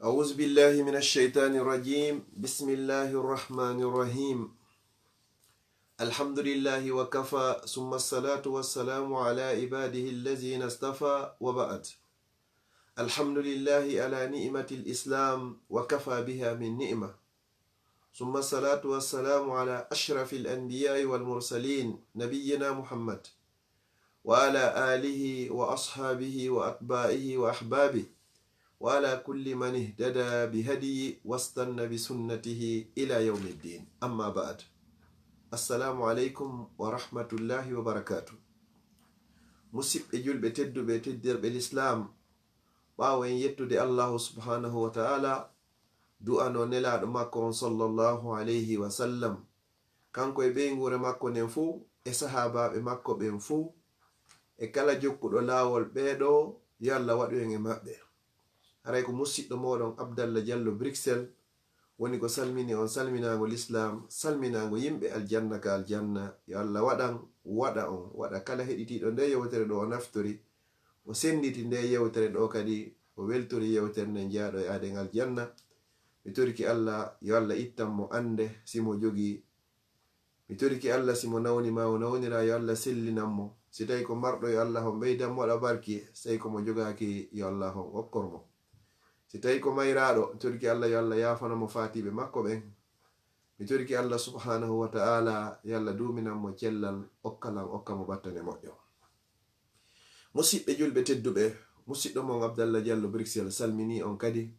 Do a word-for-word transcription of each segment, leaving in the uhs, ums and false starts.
أعوذ بالله من الشيطان الرجيم. بسم الله الرحمن الرحيم. الحمد لله وكفى، ثم الصلاة والسلام على عباده الذين اصطفى، وبعد. الحمد لله على نعمة الإسلام، وكفى بها من نعمة. ثم الصلاة والسلام على أشرف الأنبياء والمرسلين، نبينا محمد، وعلى آله وأصحابه وأتباعه وأحبابه، وعلى كل من اهتدى بهديه واستنى بسنته إلى يوم الدين. أما بعد. السلام عليكم ورحمة الله وبركاته. Musiɓɓe julɓe tedduɓe, teddirɓe Lislaam, ɓaawo en yettude Allahu subhanahu wa ta'ala, du'ano nelaaɗo makko on sallallahu alayhi wa sallam, kanko e ɓeynguure makko nden fuu, e sahaabaaɓe makko ɓen fuu, e kala jokkuɗo laawol ɓee ɗoo, yo Allah waɗu en e maɓɓe. Haray ko musiɗɗo mooɗon Abdallah Diallo Bruxelles woni ko salmini on salminaango Lislaam, salminaango yimɓe aljanna ka aljanna. Yo Allah waɗan, waɗa on, waɗa kala heɗitiiɗo nde yewtere ɗoo o naftori, o sennditi nde yewtere ɗoo kadi, o weltori yewtere nden jeyaaɗo e aaden aljanna. Mi toriki Allah, yo Allah ittan mo annde, si mo jogii. Mi toriki Allah, si mo nawni ma o nawnira, yo Allah sellinan mo. Si tawi ko marɗo, yo Allah on ɓeydan mo ɗa barki. Si tawi ko mo jogaaki, yo Allah on okkor mo. Si tawi ko mayraaɗo, mi toriki Allah, yo Allah yaafana mo faatiiɓe makko ɓen. Mi toriki Allah subhanahu wa ta'ala, yo Allah duuminan mo cellal, okkalan, okka mo battane moƴƴo. Musiɓɓe julɓe tedduɓe, musiɗɗo mon Abdallah Diallo Bruxelles salmini on kadi.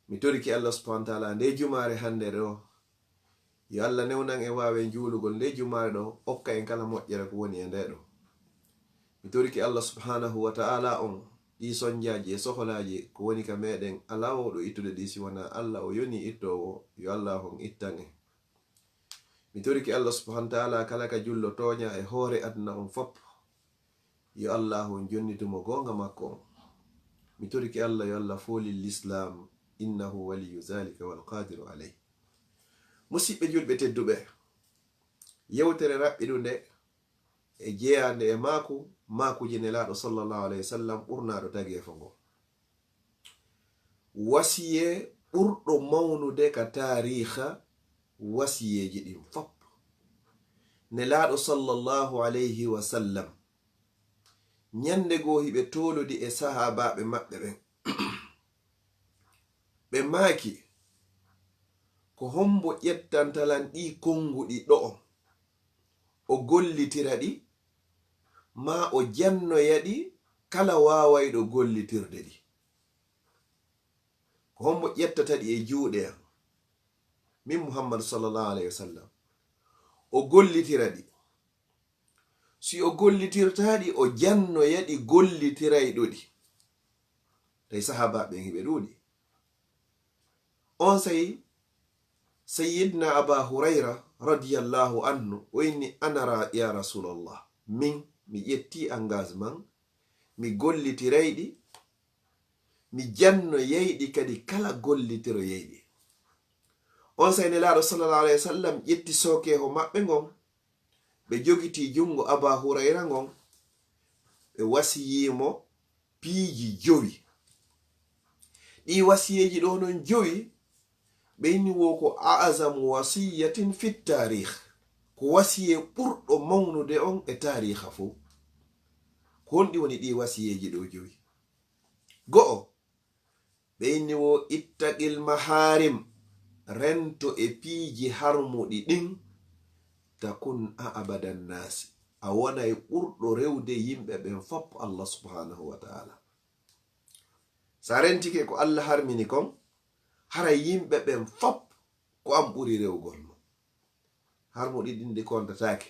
Mi toriki Allah subhanahu wa ta'ala nde jumaare hannde ɗoo, yo Allah newnan en waawen juulugol nde jumaare ɗoo, okka en kala moƴƴere ko woni e nde ɗoo. Mi toriki Allah subhanahu wa ta'ala on ɗii sonjaaji e soholaaji ko woni ka meɗen, alaa wowɗo ittude ɗi si wonaa Allah, o yoni ittoowo, yo Allah on ittan en. Mi toriki Allah subhanahu wa ta'ala kala ka jullo tooña e hoore aduna on fop, yo Allah on jonnitu mo goonga makko on. Mi toriki Allah yo Allah foolin Lislaam, innahu waliyu zalika wal qadiru alayh. Musiɓɓe julɓe tedduɓe, yewtere raɓɓiɗunde e jeyaande e maaku, maakuuji Nelaaɗo sallallahu alayhi wa sallam ɓurnaaɗo tageefo ngo. Wasiyee ɓurɗo mawnude ka taariiha wasiyeeji ɗin fop. Nelaaɗo sallallahu alayhi wa sallam, ñannde goo hiɓe toolodi e sahaabaaɓe maɓɓe ɓen. Ɓe maaki, "Ko hombo ƴettantalan ɗii konnguɗi ɗo'o, o gollitira ɗi, maa o jannoya ɗi kala waawayɗo gollitirde ɗi? Ko hombo ƴettata ɗi e juuɗe an, min Muhammadu sallallahu alayhi wa sallam, o gollitira ɗi? Si o gollitirtaa ɗi, o jannoya ɗi gollitirayɗo ɗi." Tawi sahaabaaɓe ɓen hiɓe ɗuuɗi. Onsay Sayyidina Aba Hurayra radiyallahu anhu o inni, "Ana ra-, ya Rasulallah, min mi ƴetti engagement, mi gollitiray ɗi, mi jannoyay ɗi kadi kala gollitiroyay ɗi." Onsay Nelaaɗo sallallahu alayhi wa sallam ƴetti sookeeho maɓɓe ngon, ɓe jogitii junngo Aba Hurayra ngon, ɓe wasiyii mo piiji jowi. Ɗii wasiyeeji ɗoo non jowi, ɓe inni wo ko a'zamu wasiyatin fit taarih, ko wasiyee ɓurɗo mawnude on e taariiha fow. Ko honɗi woni ɗii wasiyeeji ɗoo jowi? Go'o, ɓe inni wo ittaqil maharim, rento e piiji harmuɗi ɗin, takun a'bada nnaasi, a wonay ɓurɗo rewde yimɓe ɓen fop Allah subhanahu wa ta'ala. Sa rentike ko Allah harmini kon, haray yimɓe ɓen fop ko an ɓuri rewgol mo. Harmuɗi ɗin ɗi kontataake.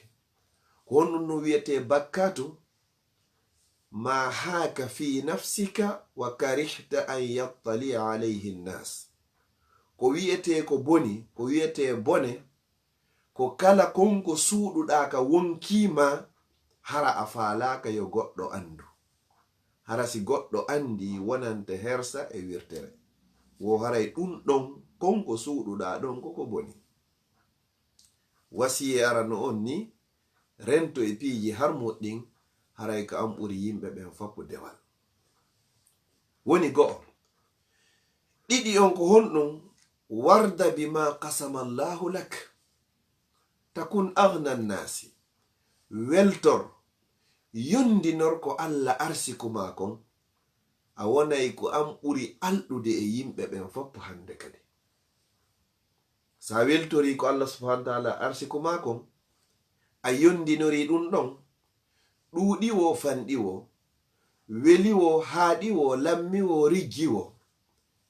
Ko honɗun no wi'etee bakkatu? Ma haaka fi nafsika wa karihta an yattali'a alayhi nnas. Ko wi'etee ko boni, ko wi'etee bone, ko kala kon ko suuɗuɗaa ka wonkii ma, hara a faalaaka yo goɗɗo anndu. Hara si goɗɗo anndii, wonante hersa e wirtere. Wo haray ɗun ɗon, kon ko suuɗuɗaa ɗon ko ko boni. Wasiyee arano on ni, rento e piiji harmuɗi ɗin, haray ko an ɓuri yimɓe ɓen fop dewal. Woni go'o, Ɗiɗi on ko honɗum? Warda bima qasama Allahu lak. Takun aghna nnasi. Weltor, yondinor ko Allah arsiku ma kon. A wonay ko an ɓuri alɗude e yimɓe ɓen fof hannde kadi. Sa weltori ko Allah subhanahu wa ta'ala arsiku ma kon, a yondinori ɗum ɗon, ɗuuɗi wo, fanɗi wo, weli wo, haaɗi wo, lammi wo, rijji wo,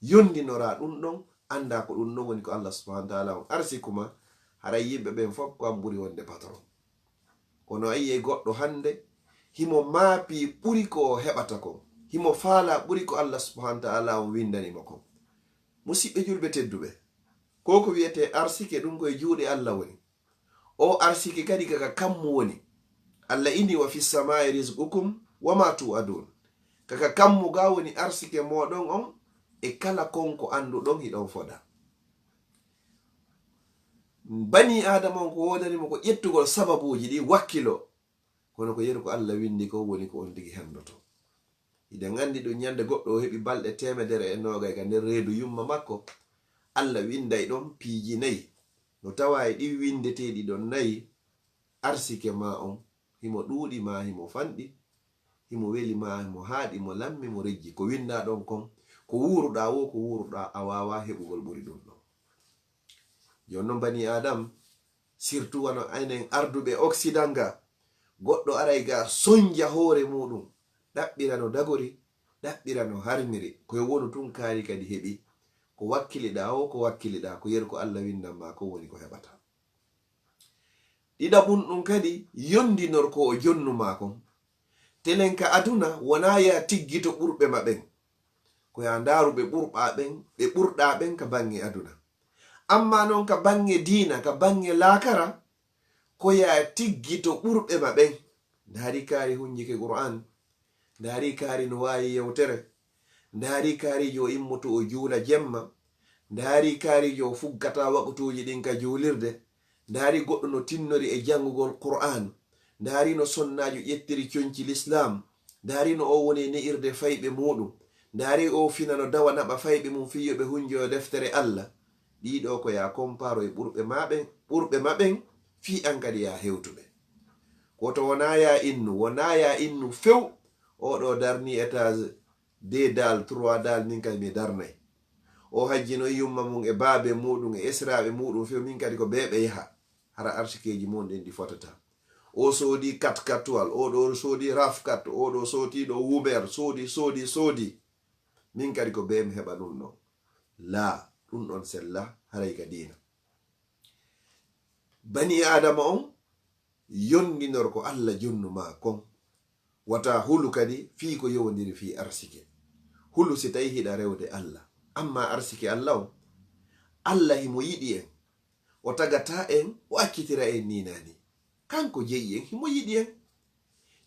yondinora ɗum ɗon, annda ko ɗum ɗon woni ko Allah subhanahu wa ta'ala on arsiku ma, haray yimɓe ɓen fof ko an ɓuri wonde patron. Kono a yi'ay goɗɗo hannde, himo maapi ɓuri ko o heɓata kon, himo faala ɓuri ko Allah subhanahu wa ta'ala on windani mo kon. Musiɓɓe julɓe tedduɓe, ko ko wi'etee arsike ɗum ko e juuɗe Allah woni. O arsike kadi kaka kammu woni. Allah inni, "Wa fis samaa'i rizqukum wa ma tu'adun." Kaka kammu ga woni arsike moɗon on e kala kon ko annduɗon hiɗon foda. Bani Aadama on ko woodani mo ko ƴettugol sababuuji ɗi wakkilo. Kono ko yeru ko Allah windi ko woni ko on tigi hendoto. Hiɗen anndi ɗum ñande goɗɗo o heɓi balɗe teemedere e noogay ka nder reedu yumma makko. Allah winday ɗon piiji nayi. No tawa e ɗin windeteeɗi ɗon nayi, arsike ma on, himo ɗuuɗi ma himo fanɗi, himo weli ma himo haaɗi, mo lammi mo rejji. Ko winda ɗon kon, ko wuuruɗaa wo, ko wuuruɗaa, a waawa heɓugol ɓuri ɗum ɗon. Jooni non bani Adam, surtout wano enen arduɓe Occident ga, goɗɗo aray ga sonja hoore muɗum, ɗaɓɓira no dagori, ɗaɓɓira no harmiri, ko e wonu tun kaari kadi heɓi. Ko wakkiliɗaa o, ko wakkiliɗaa, ko yeru ko Allah windan ma, ko woni ko heɓata. Ɗiɗaɓun ɗum kadi, yondinor ko o jonnu ma kon. Telen ka aduna, wonaa ya tiggito ɓurɓe ma ɓen. Ko ya ndaaru ɓe ɓurɓaa ɓen, ɓe ɓurɗaa ɓen ka baŋŋe aduna. Amma non ka baŋŋe diina, ka baŋŋe laakara, ko ya tiggito ɓurɓe ma ɓen. Ndaari kaari hunjike Qur'an. Ndaari kaari no waawi yewtere. Ndaari kaari yo immoto o juula jemma. Ndaari kaari yo fuggata waqtuuji ɗin ka juulirde. Ndaari goɗɗo no tinnori e janngugol Qur'an. Ndaari no sonnaajo ƴettiri conci Lislaam. Ndaari no o woni e ne'irde fayɓe muuɗum. Ndaari o fina no dawa naɓa fayɓe mum fii yo ɓe hunjoyo deftere Allah. Ɗiɗo ko ya komparo e ɓurɓe ma ɓen, ɓurɓe ma ɓen, fii an kadi ya hewtuɓe. Ko to wonaa ya innu, wonaa ya innu few, o ɗo darni étage deux daal, trois daal, min kadi mi darnay. O hajjino yumma mum e baabe muɗum e esiraaɓe muɗum few, min kadi ko bee ɓe yaha. Hara arsikeeji mon ɗin ɗi fotata. O soodi kat kattuwal, o ɗo soodi raf kat, o ɗo sooti ɗo wuber, soodi, soodi, soodi. Min kadi ko bee mi heɓa ɗum ɗon. Laa, ɗum ɗon sella, haray ka diina. Bani Aadama on, yondinor ko Allah jonnu ma kon. Wata hulu kadi fii ko yowondiri fii arsike. Hulu si tawi hiɗa rewde Allah. Amma arsike Allah on, Allah himo yiɗi en. O tagata en, o accitira en ni naa ni. Kanko jeyi en, himo yiɗi en.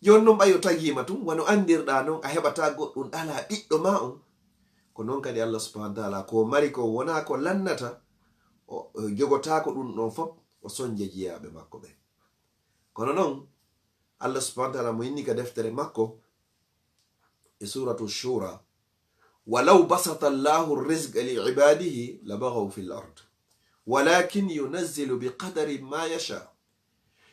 Jooni non ɓay o tagiima tun, wano anndirɗaa non, a heɓataa goɗɗum alaa ɓiɗɗo ma on. Ko non kadi Allah subhanahu wa ta'ala, ko mari ko wonaa ko lannata, o, o jogotaako ɗum ɗon fof, o sonja jiyaaɓe makko ɓen. Kono non, Allah subhanahu wa ta'ala mo inni ka deftere makko, e suratu Shura, "Walaw basata Allahu rizqa li ibadihi labaghaw fil ard, walakin yunazzilu bi qadarin ma yasha."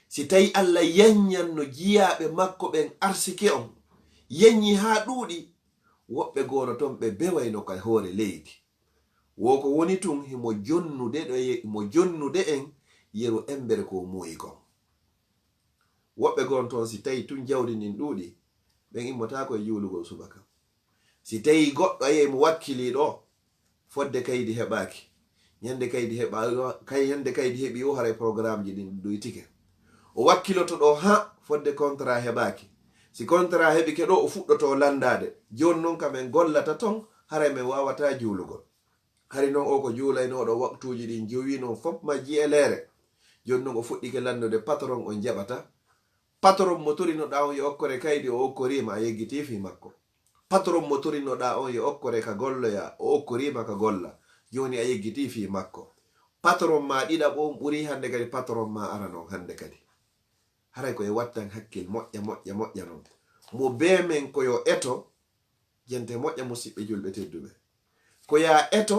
Si tawi Allah yanyanno jiyaaɓe makko ɓen arsike on, yanyi haa ɗuuɗi, woɓɓe goono ton ɓe bewayno ka hoore leydi. Wo ko woni tun himo jonnude ɗo ye-, himo jonnude en yeru embere ko muuyi kon. Woɓɓe goo ton, si tawi tun jawdi ndin ɗuuɗi, ɓen immotaako e juulugol subaka. Si tawi goɗɗo a yi'ay mo wakkilii ɗo, fodde kaydi heɓaaki. Ñande kaydi heɓa-, kay-, ñande kaydi heɓi o, haray programmeji ɗin ɗoytike. O wakkiloto ɗo ha fodde contrat heɓaaki. Si contrat heɓike ɗo, o fuɗɗoto landaade. Jooni non ka men gollata ton, haray men waawataa juulugol. Hari non o ko juulaynooɗo waqtuuji ɗin jowi non fof majji e leere. Jooni non o fuɗɗike lannude patron on jaɓata. Patron mo torinoɗaa on yo okkore kaydi, o okkoriima, a yeggitii fii makko. Patron mo torinoɗaa on yo okkore ka golloya, o okkoriima ka golla. Jooni a yeggitii fii makko. Patron ma ɗiɗaɓo on ɓurii hannde kadi patron ma arano on hannde kadi. Haray ko e wattan hakkil moƴƴa, moƴƴa, moƴƴa non. Mo bee men ko yo eto, jente moƴƴa musiɓɓe julɓe tedduɓe. ko yaa eto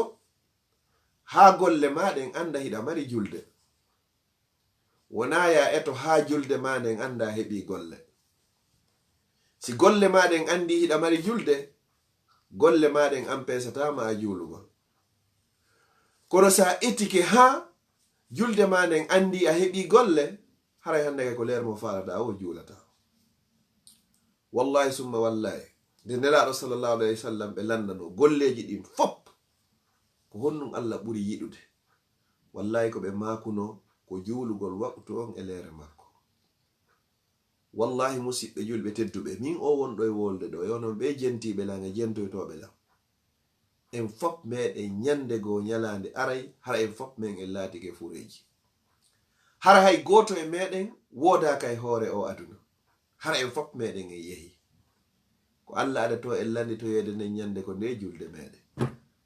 haa golle maa ɗen annda hiɗa mari julde. Wonaa yaa eto haa julde maa nden annda heɓii golle. Si golle maa ɗen anndi hiɗa mari julde, golle maa ɗen ampesataa ma a juulugol. Kono si a etike haa julde maa nden anndi a heɓii golle, haray hannde kay ko leer mo faalaɗaa o juulataa. Wallahi summa wallahi, nde Nelaaɗo sallallahu alayhi wa sallam ɓe lanndanoo golleeji ɗin fop, ko honɗun Allah ɓuri yiɗude? Wallahi ko ɓe maakunoo ko juulugol waqtu on e leere makko. Wallahi musiɓɓe julɓe tedduɓe, min o wonɗo e wolde ɗo, e onon ɓe jentiiɓe lan e jentoytooɓe lan. En fop meɗen ñande goo ñalaande aray, hara en fop men en laatike fureeji. Hara hay gooto e meɗen woodaaka e hoore o aduna. Hara en fop meɗen en yehi. Ko Allah adata en lannditoyeede nden ñande ko nde julde meɗen.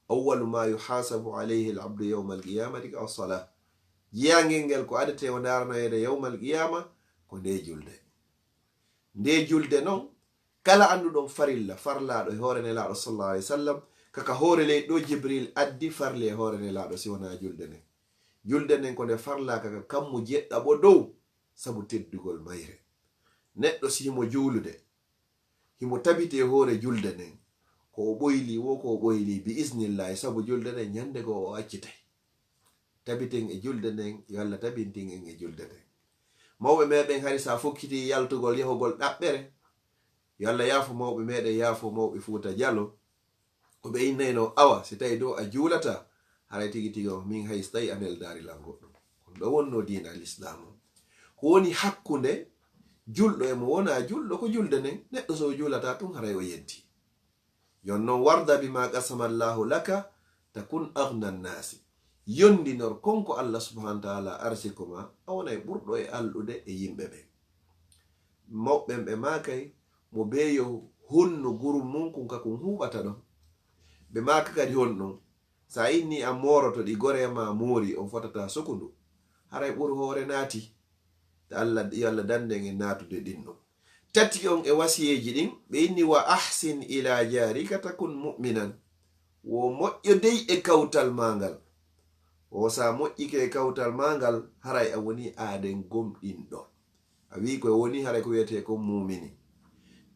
Awwalu ma yuhasabu alayhi al abdu yawma al qiyamati as-salah. Jiyaangel ngel ko adete o ndaaranoyeede yawma al qiyama ko nde julde. Nde julde non, kala annduɗon farilla farlaaɗo e hoore Nelaaɗo sallallahu alayhi wa sallam, ka ka hoore ley ɗo Jibril addi farli e hoore Nelaaɗo si wonaa julde nden. Julde nden ko nde farlaa ka ka kammu jeɗɗaɓo dow, sabu teddugol mayre. Neɗɗo si himo juulude, himo tabiti e hoore julde nden, ko o ɓoyli wo ko o ɓoyli bi isnillahi, sabu julde nden ñande goo o accitay. Tabiten e julde nden, yo Allah tabintin en e julde nden. Mawɓe meɗen hari sa fokkiti yaltugol yahugol ɗaɓɓere, yo Allah yaafo mawɓe meɗen, yaafo mawɓe Fuuta Jalo, ko ɓe innayno, awa, si tawi dow a juulata, haray tigi tigi on, min hay si tawi a neldaari lan goɗɗum. Ko ɗo wonno diina Lislaam on. Ko woni hakkunde julɗo e mo wonaa julɗo, ko julde nden. Neɗɗo so o juulata tun, haray o yeddi. Yon non, warda bima qasama Allahu laka, takun aghna nnaasi. Yondinor kon ko Allah subhanahu wa ta'ala arsiko ma, a wonay ɓurɗo e alɗude e yimɓe ɓen. Mawɓe ɓen ɓe maakay, mo bee yo honnu gurum mun kun ka kun huuɓata ɗon. Ɓe maaka kadi honɗun, sa inni a mooroto ɗi goree ma moori, on fotata sukundu. Haray ɓur hoore naati. Ta Allah, yo Allah danden e naatude ɗin ɗon. Tati on e wasiyeeji ɗin, ɓe inni, wa ahsin ila jarika takun mu'minan. Wo moƴƴo dey e kawtal maa ngal. Wo sa moƴƴike e kawtal maa ngal, haray a woni aaden gomɗinɗo. A wi'i ko woni haray ko wiyetee kon muumini.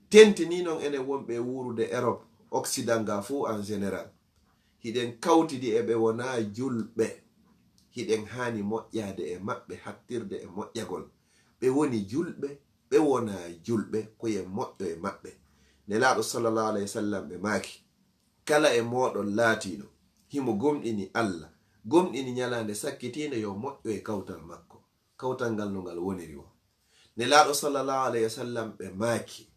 Tentini non enen wonɓe e wuurude Europe, Occident nga fof en général. Hiɗen kawtidi e ɓe wonaa julɓe. Hiɗen haani moƴƴaade e maɓɓe, hattirde e moƴƴagol. Ɓe woni julɓe, ɓe wonaa julɓe, ko yen moƴƴo e maɓɓe. Nelaaɗo sallallahu alayhi wa sallam ɓe maaki, kala e mooɗon laatiiɗo, himo gomɗini Allah, gomɗini ñalaande sakkitiinde, yo moƴƴo e kawtal makko. Kawtal ngal no ngal woniri wo. Nelaaɗo sallallahu alayhi wa sallam ɓe maaki,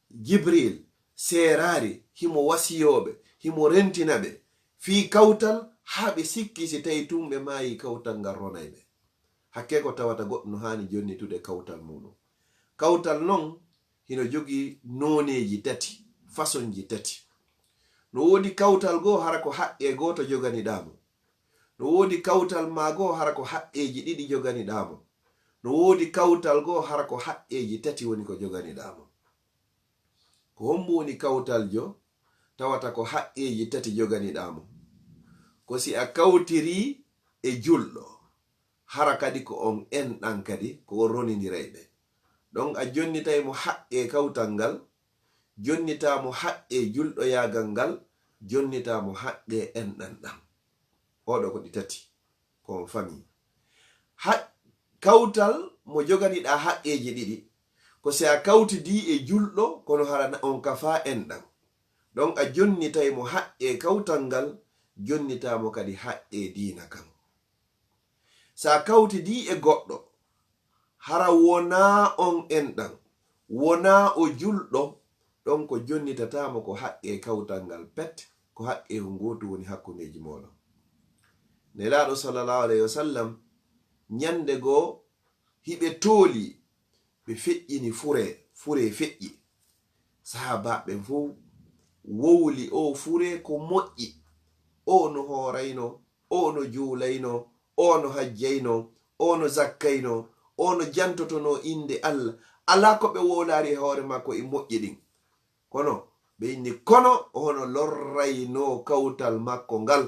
Jibril seeraari, himo wasiyoo ɓe, himo rentina ɓe fii kawtal, haa ɓe sikki si tawi tun ɓe maayi, kawtal ngal ronay ɓe. Hakkee ko tawata goɗɗo no haani jonnitude kawtal muuɗum. Kawtal non hino jogii nooneeji tati, fasonji tati. No woodi kawtal goo hara ko haqqee gooto joganiɗaa mo. No woodi kawtal maa goo hara ko haqqeeji ɗiɗi joganiɗaa mo. No woodi kawtal goo hara ko haqqeeji tati woni ko joganiɗaa mo. Ko hombo woni kawtaljo tawata ko haqqeeji tati joganiɗaa mo? Ko si a kawtirii e julɗo, hara kadi ko on enɗan kadi, ko on ronindiray ɓe. Ɗon a jonnitay mo haqqee kawtal ngal, jonnitaa mo haqqee julɗoyaagal ngal, jonnitaa mo haqqee enɗan ɗan. Oɗo ko ɗi tati, ko on famii. Ha-, kawtal mo joganiɗaa haqqeeji ɗiɗi, ko si a kawtidii e julɗo, kono hara na on kafaa enɗan. Ɗon a jonnitay mo haqqee kawtal ngal, jonnitaa mo kadi haqqee diina kan. Sa kawtidii e goɗɗo, hara wonaa on enɗan, wonaa o julɗo, ɗon ko jonnitataa mo ko haqqee kawtal ngal pet, ko haqqee ngootu woni hakkundeeji mooɗon. Nelaaɗo sallallahu alayhi wa sallam, ñande goo hiɓe tooli, ɓe feƴƴini furee, furee feƴƴi. Sahaabaaɓe ɓen fow wowli, o furee ko moƴƴi, o no hoorayno, o no juulayno, o no hajjayno, o no zakkayno, o no jantotono innde Allah. Alaa ko ɓe wowlaari e hoore makko e moƴƴi ɗin. Kono Ɓe inni, kono hono lorraynoo kawtal makko ngal,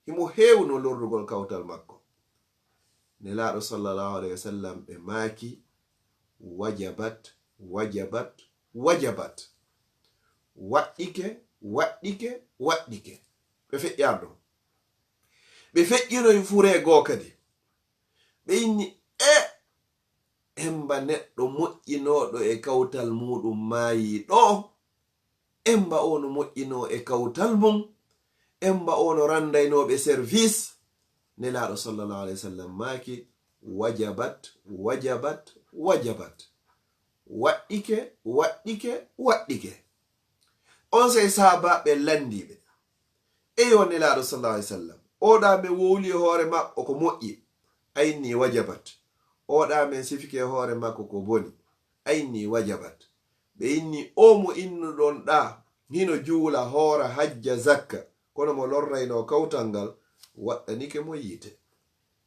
himo heewno lorrugol kawtal makko. Nelaaɗo sallallahu alayhi wa sallam ɓe maaki, wajabat, wajabat, wajabat. Waɗɗike, waɗɗike, waɗɗike. Ɓe feƴƴaano. Ɓe feƴƴinoy furee goo kadi. Ɓe inni, e emba neɗɗo moƴƴinooɗo e kawtal muuɗum maayii ɗoo. Emba o no moƴƴinoo e kawtal mum. Emba o no ranndaynooɓe service. Nelaaɗo sallallahu alayhi wa sallam maaki, wajabat, wajabat, wajabat. Waɗɗike, waɗɗike, waɗɗike. On sey sahaabaaɓe lanndiiɓe, eyo Nelaaɗo sallallahu alayhi wa sallam, oɗa men wowli e hoore makko ko moƴƴi, a inni wajabat. Oɗa men sifike e hoore makko ko boni, a inni wajabat. Ɓe inni, o mo innuɗon ɗa hino juula, hoora, hajja, zakka, kono mo lorraynoo kawtal ngal, waɗɗanike mo yiite.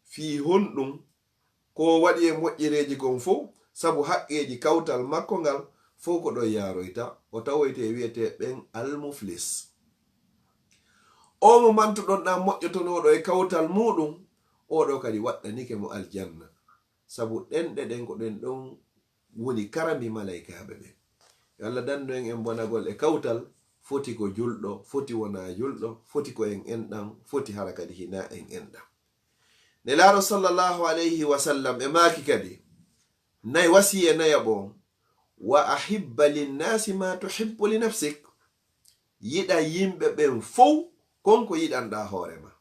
Fii honɗum? Ko waɗi e moƴƴereeji kon fow, sabu haqqeeji kawtal makko ngal fow ko ɗon yaaroyta, o tawoyte e wi'etee ɓen almuflis. O mo mantuɗon ɗan moƴƴotonooɗo e kawtal muuɗum, oo ɗoo kadi waɗɗanike mo aljanna. Sabu ɗenɗe ɗen ko ɗen ɗon woni karambi malaykaaɓe ɓen. Yo Allah dandu en en bonagol e kawtal, foti ko julɗo, foti wonaa julɗo, foti ko en enɗan, foti hara kadi hinaa en enɗan. Nelaaɗo sallallahu alayhi wa sallam e maaki kadi, nay wasiye nayaɓo on, wa ahibba linnaasi ma tuhibbu li nafsik. Yiɗa yimɓe ɓen fow kon ko yiɗanɗaa hoore ma.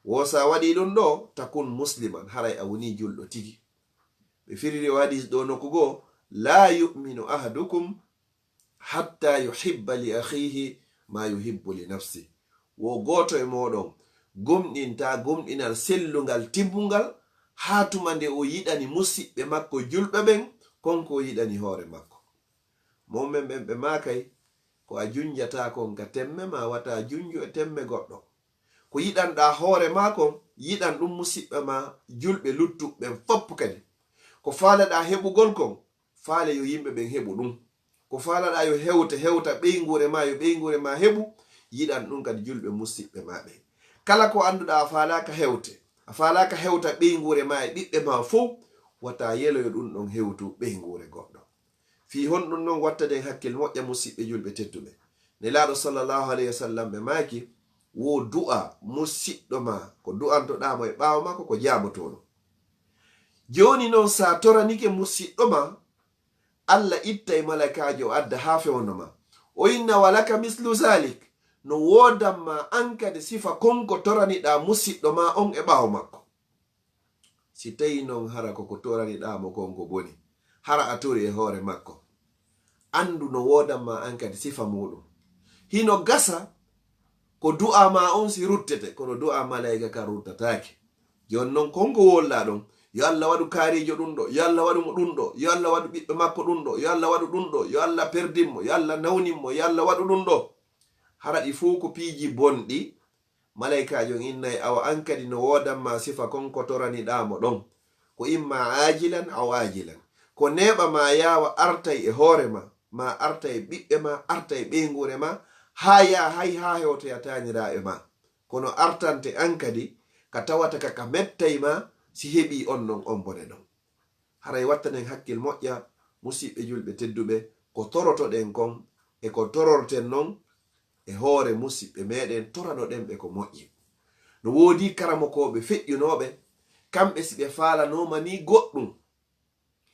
Wo sa waɗi ɗum ɗo, takun musliman, haray a woni julɗo tigi. Ɓe firiri o hadis ɗo nokku goo, la yu'minu ahadukum hatta yuhibba li akhihi ma yuhibbu li nafsi. Wo gooto e mooɗon gomɗinta gomɗinal sellungal, timbungal, haa tuma nde o yiɗani musiɓɓe makko julɓe ɓen kon ko o yiɗani hoore makko. Mawɓe ɓen ɓe maakay, ko a junjata kon ka temme ma, wata junju e temme goɗɗo. Ko yiɗanɗaa hoore ma kon, yiɗan ɗum musiɓɓe ma julɓe luttuɓe ɓen fow kadi. Ko faalaɗaa heɓugol kon, faale yo yimɓe ɓen heɓu ɗum. Ko faalaɗaa yo hewte, hewta ɓeynguure ma, yo ɓeynguure ma heɓu, yiɗan ɗum kadi julɓe musiɓɓe ma ɓen. Kala ko annduɗaa a faalaaka hewte, a faalaaka hewta ɓeynguure ma e ɓiɓɓe ma fow, wata yelo yo ɗum ɗon hewtu ɓeynguure goɗɗo. Fii honɗum non wattaden hakkil moƴƴa musiɓɓe julɓe tedduɓe? Nelaaɗo sallallahu alayhi wa sallam ɓe maaki, wo du'a musiɗɗo ma, ko du'antoɗaa mo e ɓaawo makko ko jaabotooɗo. Jooni non sa toranike musiɗɗo ma, Allah ittay malaykaajo o adda haa fewndo ma. O inna walaka mislu zalik, no woodan ma an kadi sifa kon ko toraniɗaa musiɗɗo ma on e ɓaawo makko. Si tawi non hara ko ko toraniɗaa mo kon ko boni, hara a tori e hoore makko, anndu no woodan ma an kadi sifa muuɗum. Hino gasa ko du'a ma on si ruttete, kono du'a malayka kan ruttataake. Jooni non kon ko wolɗaa ɗon, yo Allah waɗu kaariijo ɗum ɗo, yo Allah waɗu mo ɗum ɗo, yo Allah waɗu ɓiɓɓe makko ɗum ɗo, yo Allah waɗu ɗum ɗo, yo Allah perdin mo, yo Allah nawnin mo, yo Allah waɗu ɗum ɗo. Hara ɗi fow ko piiji bonɗi. Malaykaajo on innay, awa an kadi no woodan ma sifa kon ko toraniɗaa mo ɗon, ko imma aajilan aw aajilan. Ko neeɓa ma yaawa artay e hoore ma, ma artay e ɓiɓɓe ma, artay e ɓeynguure ma, haa yaa hay haa hewtoya taaniraaɓe ma. Kono artante an kadi ka tawata ka ka mettay ma si heɓii on non on bone ɗon. Haray wattanen hakkil moƴƴa, musiɓɓe julɓe tedduɓe, ko torotoɗen kon e ko tororten non e hoore musiɓɓe meɗen, toranoɗen ɓe ko moƴƴi. No woodi karamokooɓe feƴƴunooɓe, kamɓe si ɓe faalanooma ni goɗɗum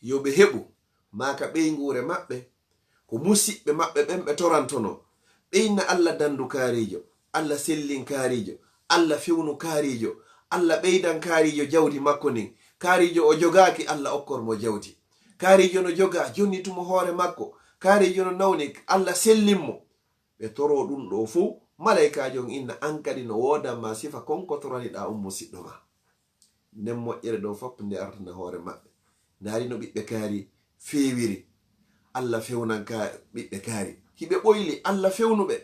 yo ɓe heɓu, maa ka ɓeynguure maɓɓe, ko musiɓɓe maɓɓe ɓen ɓe torantonoo. Ɓe inna Allah dandu kaariijo, Allah sellin kaariijo, Allah fewnu kaariijo, Allah ɓeydan kaariijo jawdi makko ndin. Kaariijo o jogaaki, Allah okkor mo jawdi. Kaariijo no jogaa, jonnitu mo hoore makko. Kaariijo no nawni, Allah sellin mo. Ɓe toroo ɗum ɗoo fow, malaykaajo on inna an kadi no woodan ma sifa kon ko toraniɗaa on musiɗɗo ma. Nden moƴƴere ɗoo fow nde artana hoore maɓɓe. Ndaari no ɓiɓɓe kaari feewiri. Allah fewnan ka ɓiɓɓe kaari. Hiɓe ɓoyli, Allah fewnu ɓe.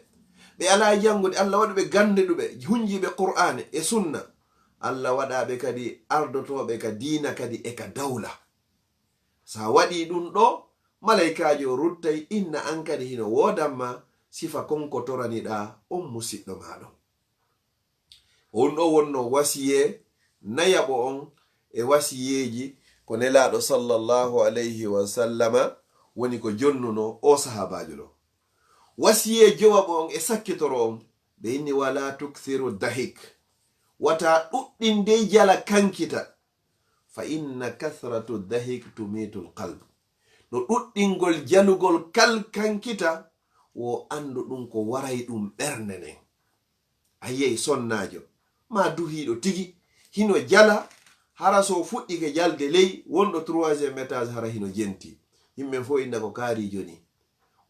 Ɓe alaa e janngude, Allah waɗu ɓe gannduɓe, hunjiiɓe Qur'aane e Sunna. Allah waɗa ɓe kadi ardotooɓe ka diina kadi e ka dawla. Sa waɗii ɗum ɗoo, malaykaajo o ruttay inna an kadi hino woodan ma sifa kon ko toraniɗaa on musiɗɗo maa ɗon. On ɗo wonno wasiyee nayaɓo on e wasiyeeji ko Nelaaɗo sallallahu alayhi wa sallama woni ko jonnuno o sahaabaajo ɗo. Wasiyee jowaɓo on e sakkitoro on, ɓe inni: "Wala tukthiru dahik." Wata ɗuɗɗin dey jala kankita. "Fa inna kathratu dahik tumitul qalb." No ɗuɗɗingol jalugol kal kankita, wo anndu ɗum ko waray ɗum ɓernde nden. A yiyay sonnaajo, ma duhiiɗo tigi, hino jala, hara so fuɗɗike jalde ley, wonɗo troisième étage hara hino jenti. Yimɓe fof inna ko kaariijo ni.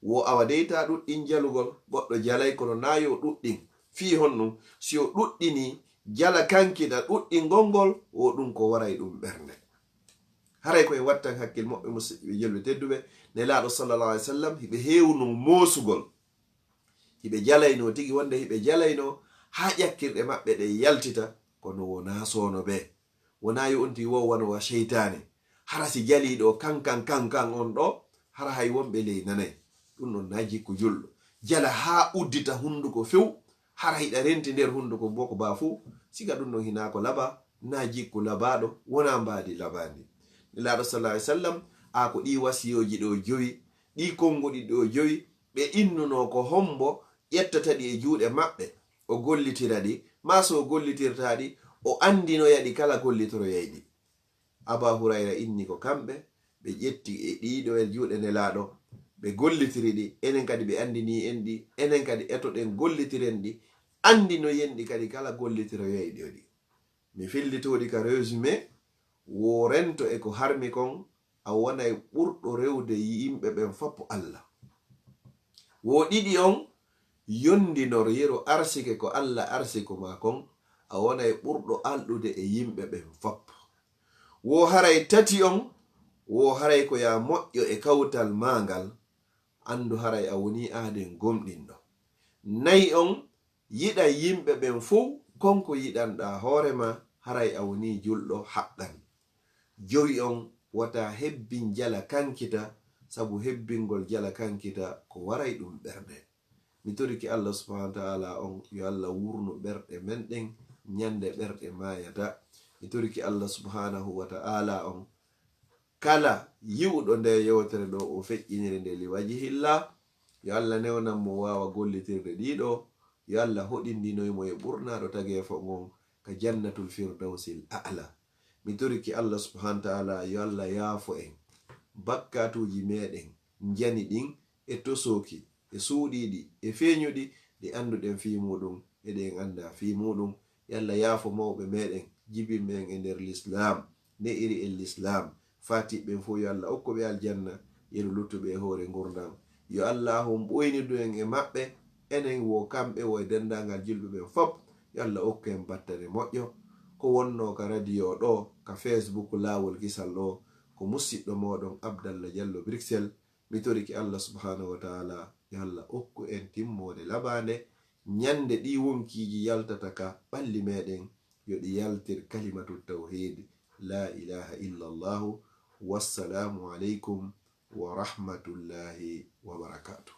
Wo awa dey ta ɗuɗɗin jalugol, goɗɗo jalay kono na yo ɗuɗɗin. Fii honɗum? Si o ɗuɗɗini jala kankita ɗuɗɗingol ngol, wo ɗum ko waray ɗum ɓernde. Haray ko en wattan hakkil moɓɓe musidɓe julɓe tedduɓe, Nelaaɗo sallallahu alaihi wasallam hiɓe heewno moosugol. Hiɓe jalayno tigi wonde hiɓe jalayno haa ƴakkirɗe maɓɓe ɗe yaltita, kono wonaa soono ɓe. Wonaa yo on tigi wo wano wa seytaane. Hara si jaliiɗo kan kan kan kan on ɗo, hara hay wonɓe ley nanay. Ɗum ɗon na jikku julɗo. Jala haa uddita hunduko few, hara hiɗa renti nder hunduko boko ba fuu. Siga ɗum ɗon hinaa ko laba, na jikku labaaɗo, wonaa mbaadi labaandi. Nelaaɗo sallallahu alaihi wasallam, a ko ɗi wasiyooji ɗo jowi, ɗi konguɗi ɗo jowi, ɓe innuno ko hombo ƴettata ɗi e juuɗe maɓɓe, o gollitira ɗi, maa so o gollitirta ɗi, o andinoya ɗi kala gollitoroyay ɗi. Aba Hurayra inni ko kamɓe, ɓe ƴetti e ɗiɗo e juuɗe Nelaaɗo, ɓe gollitiri ɗi, enen kadi ɓe andini en ɗi, enen kadi etoɗen gollitiren ɗi, andinoyen ɗi kadi kala gollitoroyay ɗi. Mi fillitooɗi ka résumé, wo rento e ko harmi kon, a wonay ɓurɗo rewde yimɓe ɓen fop Allah. Wo ɗiɗi on, yondinor yeru arsike ko Allah arsiku ma kon, a wonay ɓurɗo alɗude e yimɓe ɓen fop. Wo haray tati on, wo haray ko ya moƴƴo e kawtal ma ngal, andu haray a woni aaden gomɗinɗo. Nayi on, yiɗa yimɓe ɓen fow kon ko yiɗanɗa hoore ma, haray a woni julɗo haqqan. Jowi on, wota hebbin jala kankita, sabu hebbingol jala kankita ko waray ɗum ɓernde. Mi toriki Allah subhanahu wa ta'ala on, yo Allah wurnu ɓerɗe men ɗen ñande ɓerɗe maayata. Mi toriki Allah subhanahu wa ta'ala on, kala yi'uɗo nde yewtere ɗo, o feƴƴiniri nde li wajhillah, yo Allah newnan mo waawa gollitirde ɗiɗo, yo Allah hoɗindinoy mo e ɓurnaɗo tageefo ngon ka jannatul firdawsil a'la. Mi toriki Allah subhanahu wa ta'ala, yo Allah yaafo en bakkatuuji meɗen njani ɗin, e tosooki, e suuɗiiɗi, e feeñuɗi, ɗi annduɗen fii muɗum, e ɗi en annda fii muɗum. Yo Allah yaafo mawɓe meɗen, jibinɓe en e nder Lislaam, ne'iri en Lislaam. Faatiɓɓe en fof, yo Allah okku ɓe aljanna, yeru luttuɓe e hoore ngurndan. Yo Allah hon ɓoynidu en e maɓɓe, enen wo kamɓe wo e denndaangal julɓe ɓen fop. Yo Allah okku en battane moƴƴo. Ko wonno ka radio ɗo, ka Facebook Laawol Kisal ɗo, ko musiɗɗo moɗon Abdallah Diallo Bruxelles. Mi toriki Allah subhanahu wa ta'ala, yo Allah okku en timmoode labaande, ñande ɗi wonkiiji yaltata ka ɓalli meɗen, yo ɗi yaltir kalimatu tawhid, la ilaha illa Allahu. Wassalamu aleykum wa rahmatullahi wa barakatuh.